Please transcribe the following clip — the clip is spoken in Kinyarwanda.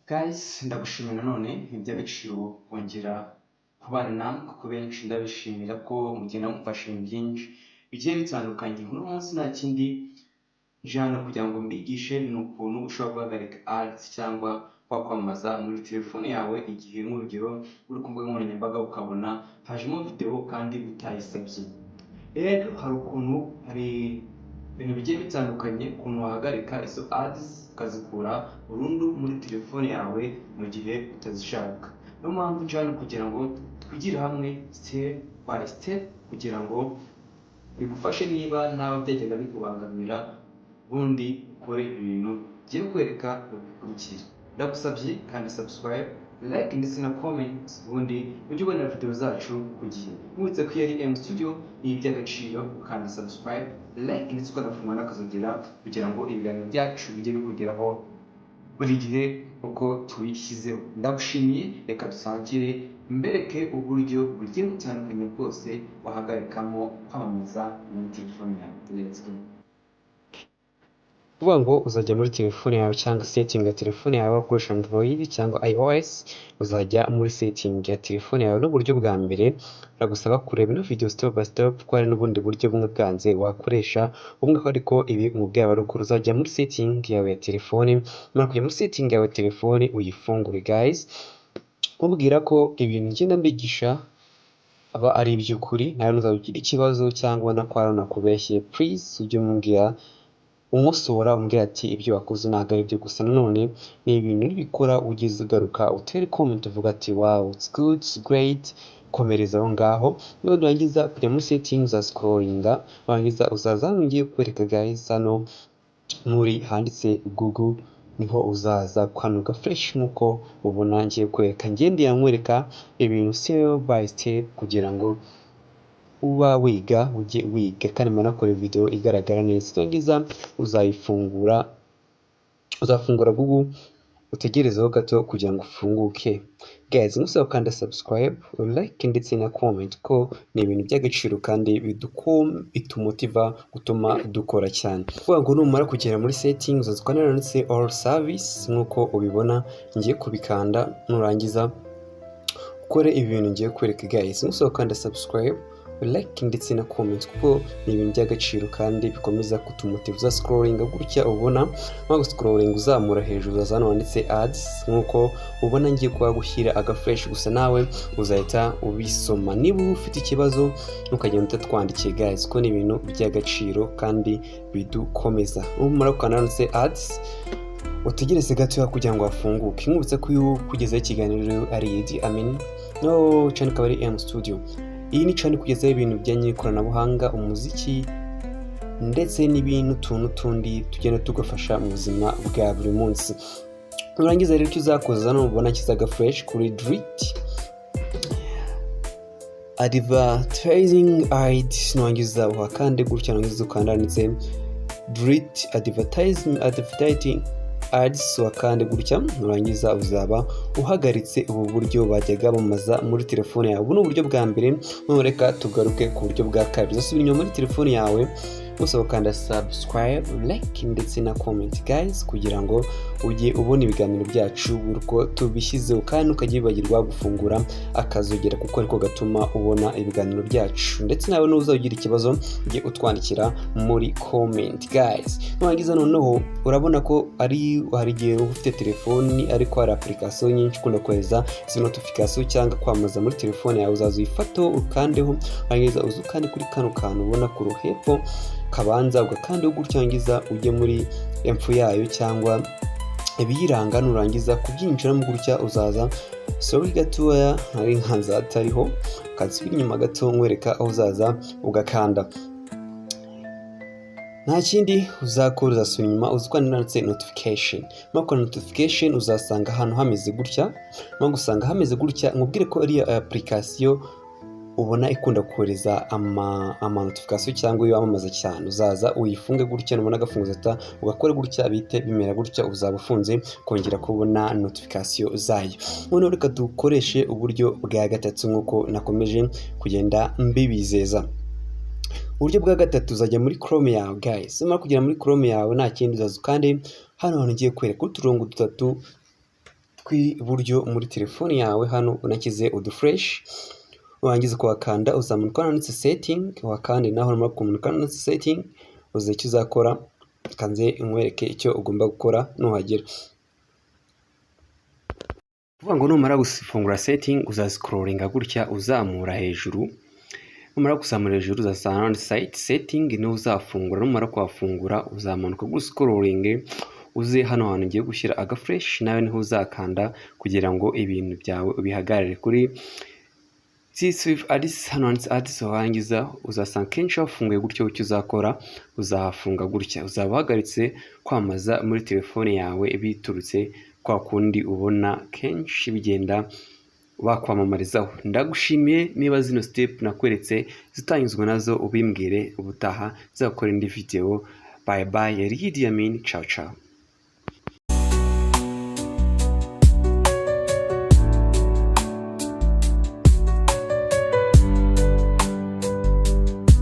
Guys, ndagushimira nanone, ni iby'agaciro kongera kubana namwe, kuko benshi ndabishimira ko mugenda mumfasha ibintu byinshi bigiye bitandukanye. Uno munsi nta kindi nje hano kugira ngo mbigishe, ni ukuntu ushobora guhagarika ads cyangwa wakwamamaza muri telefone yawe, igihe nk'urugero uri ku mbuga nkoranyambaga ukabona hajemo video kandi utayisabye. Rero hari ukuntu, hari ibintu bigiye bitandukanye, ukuntu wahagarika izo ads ukazikura burundu muri telefone yawe mu gihe utazishaka. Niyo mpamvu nje hano kugira ngo twigire hamwe step by step, kugira ngo bigufashe niba nawe byajyaga bikubangamira, ubundi ukore ibintu ngiye kukwereka bikurikira. Ndagusabye kandi subscribe, like ndetse na comment, ubundi ujye ubonera video zacu ku gihe. Nkwibutse ko iyo ari M Studio, ni iby'agaciro ukanda subscribe, like ndetse ukanafungura n'akazogera kugira ngo ibiganiro byacu bijye bikugeraho buri gihe uko tubishyizeho. Ndagushimiye, reka dusangire mbereke uburyo bugiye butandukanye bwose wahagarikamo kwamamaza muri telefone yawe. Let's go. Kuvuga ngo uzajya muri telefone yawe cyangwa setting ya telefone yawe, ukoresha Android cyangwa iOS, uzajya muri setting ya telefone yawe. N'uburyo bwa mbere uragusaba kureba ino video step by step, kuko hari n'ubundi buryo bumwe bwanze wakoresha bumwe, ariko ibi umubwiye aba ari ukuri. Uzajya muri setting yawe ya telefone, numara kujya muri setting yawe ya telefone uyifungure. Guys, nkubwira ko ibintu ngenda mbigisha aba ari iby'ukuri. Nawe ntuzajya ugira ikibazo cyangwa ubona ko hari nakubeshye, please ujye umbwira, unkosora, umbwira ati ibyo wakoze ntabwo ari byo. Gusa nanone ni ibintu nibikora ugeze ugaruka utere comment uvuga ati "Wow, it's good, it's great, komereza aho ngaho." Niba nurangiza kujya muri settings, uza scrollinga, warangiza uzaza hano ngiye kukwereka. Guys, hano muri handitse Google niho uzaza ukanuka fresh nk'uko ubona ngiye kwereka. Ngende nkwereka ibintu step by step kugira ngo uba wiga ujye wiga, kandi manakore video igaragara neza. Nurangiza uzayifungura, uzafungura Google, utegerezeho gato kugira ngo ufunguke. Guys, nkusaba gukanda subscribe, like ndetse na comment, ko ni ibintu by'agaciro kandi bitumotiva gutuma dukora cyane. Kuvuga ngo numara kugera muri settings, uzaza ukanda handitse "All service" nk'uko ubibona ngiye kubikanda. Nurangiza ukore ibintu ngiye kwereka. Guys, nkusaba gukanda subscribe, like ndetse na comment, kuko ni ibintu by'agaciro kandi bikomeza kutumotiva. Uza scrollinga gutya ubona, nko scrolling uzamura hejuru, uzaza hano handitse "Ads" nk'uko ubona ngiye kuba gushyira aga flèche. Gusa nawe uzahita ubisoma. Niba ufite ikibazo ntukagenda utatwandikiye, guys, kuko ni ibintu by'agaciro kandi bidukomeza. Numara gukanda handitse "Ads", utegereze gatoya kugira ngo hafunguke. Nkwibutsa ko uyu kugezaho ikiganiro ari Idi Amin, no channel ikaba ari M Studio. Iyi ni channel kugezaho ibintu bijyanye n'ikoranabuhanga, umuziki ndetse n'ibintu utuntu tundi tugenda tugafasha mu buzima bwa buri munsi. Nurangiza rero, icyo uzakoza nubona kizaga flèche kuri "Delete advertising ads", nurangiza uhakande gutya, nurangiza ukanda handitse "Delete advertising ads", wakande gutya. Nurangiza uzaba uhagaritse ubu buryo bajyaga bamaza muri telefone yawe. Ubu ni uburyo bwa mbere. None reka tugaruke ku buryo bwa kabiri. Uzasubira inyuma muri telefone yawe, gusa ukanda subscribe, like ndetse na comment, guys, kugira ngo ujye ubona ibiganiro byacu buri uko tubishyizeho, kandi ukajya wibagirwa gufungura akazogera, kuko ariko gatuma ubona ibiganiro byacu. Ndetse nawe nuza ugira ikibazo ujye utwandikira muri comment. Guys, nurangiza noneho urabona ko ari hari igihe uba ufite telefoni ariko hari application nyinshi ukunda kohereza izo notification cyangwa kwamamaza muri telefone yawe. Uzaza uyifataho ukandeho, warangiza uze ukande kuri kano kantu ubona ku hepfo kabanza, ugakandeho gutya, warangiza ujye muri info yayo cyangwa ibiyiranga. Nurangiza kubyinjiramo gutya, uzaza, sorry gatoya, hari nkanza atariho, kansubira inyuma gato nkwereka aho uzaza ugakanda. Nta kindi uzakora, uzasubira inyuma uzi ko handitse "Notification". Nukora "Notification" uzasanga ahantu hameze gutya. No gusanga hameze gutya, nkubwire ko ariyo application ubona ikunda kohereza ama notification cyangwa iyo wamamaza cyane, uzaza uyifunge gutya. Nubona agafunguzo ta ugakora gutya, bite bimera gutya, uzaba ufunze kongera kubona notification zayo. Noneho reka dukoreshe uburyo bwa gatatu nk'uko nakomeje kugenda mbibizeza. Uburyo bwa gatatu, uzajya muri Chrome yawe. Guys, numara kugera muri Chrome yawe, nta kindi, uzaza kandi hano hantu ugiye kwereka uturongo dutatu. kw'iburyo muri telefone yawe. Hano unashyize uduflèche, warangiza kuhakanda, uzamanuka handitse setting, wakande naho. Numara kumanuka handitse setting, uzi icyo uzakora. Kanze nkwereke icyo ugomba gukora nuhagera. Kuvuga ngo numara gufungura setting, uzascrollinga gutya uzamura hejuru. Numara kuzamura hejuru, uzasanga handitse site setting, niho uzafungura. Numara kuhafungura, uzamanuka guscrolling uze hano hantu ugiye gushyira agaflèche, nawe niho uzakanda kugira ngo ibintu byawe ubihagarare kuri with ads. Hano handitse ads, warangiza uzasanga kenshi hafunguye gutyo. Icyo uzakora, uzahafunga gutya, uzaba uhagaritse kwamamaza muri telefone yawe biturutse kwa kundi ubona kenshi bigenda bakwamamarizaho. Ndagushimiye. Niba zino step nakweretse zitanyuzwe nazo, ubimbwire, ubutaha nzakora indi video. Bye bye, yari Idi Amin. Ciao ciao.